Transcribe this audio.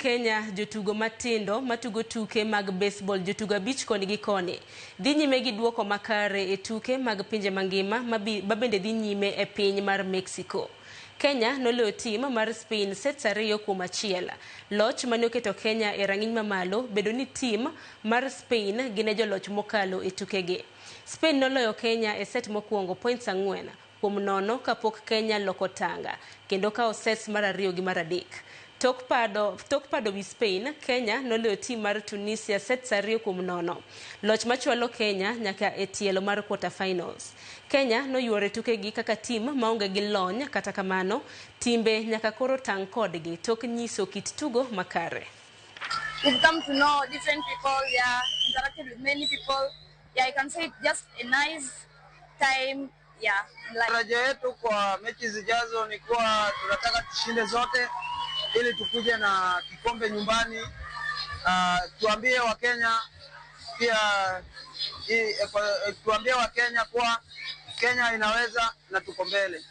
Kenya jotugo matindo matugo tuke mag baseball jotugo 5 koni gi koni dhi nyime gi duoko makare e tuke mag pinje mangima mabende dhi nyime e piny mar Mexico. Kenya noloyo tim mar Spain sets 2-1. Loch mane oketo Kenya e rang'iny mamalo bedo ni tim mar Spain gin e joloch mokalo e tukegi. Spain noloyo Kenya e set mokwongo points 4-0 kapok Kenya loko tanga kendo kawo sets mar 2 gi mar 3. Tok pado wi Spain, Kenya noloyo tim mar Tunisia sets 2-0. Loch machwalo Kenya nyaka e tielo mar quarter finals. Kenya noyuore tukegi kaka tim maonge gi lony, kata kamano timbe nyaka koro tang' kodgi tok nyiso kit tugo makare. We've come to know different people, yeah, interacted with many people. Yeah, I can say it's just a nice time. Yeah, like. Tarajio yetu kwa mechi zijazo ni kuwa tunataka tushinde zote ili tukuje na kikombe nyumbani. Tuambie Wakenya pia, tuambie Wakenya kuwa Kenya inaweza na tuko mbele.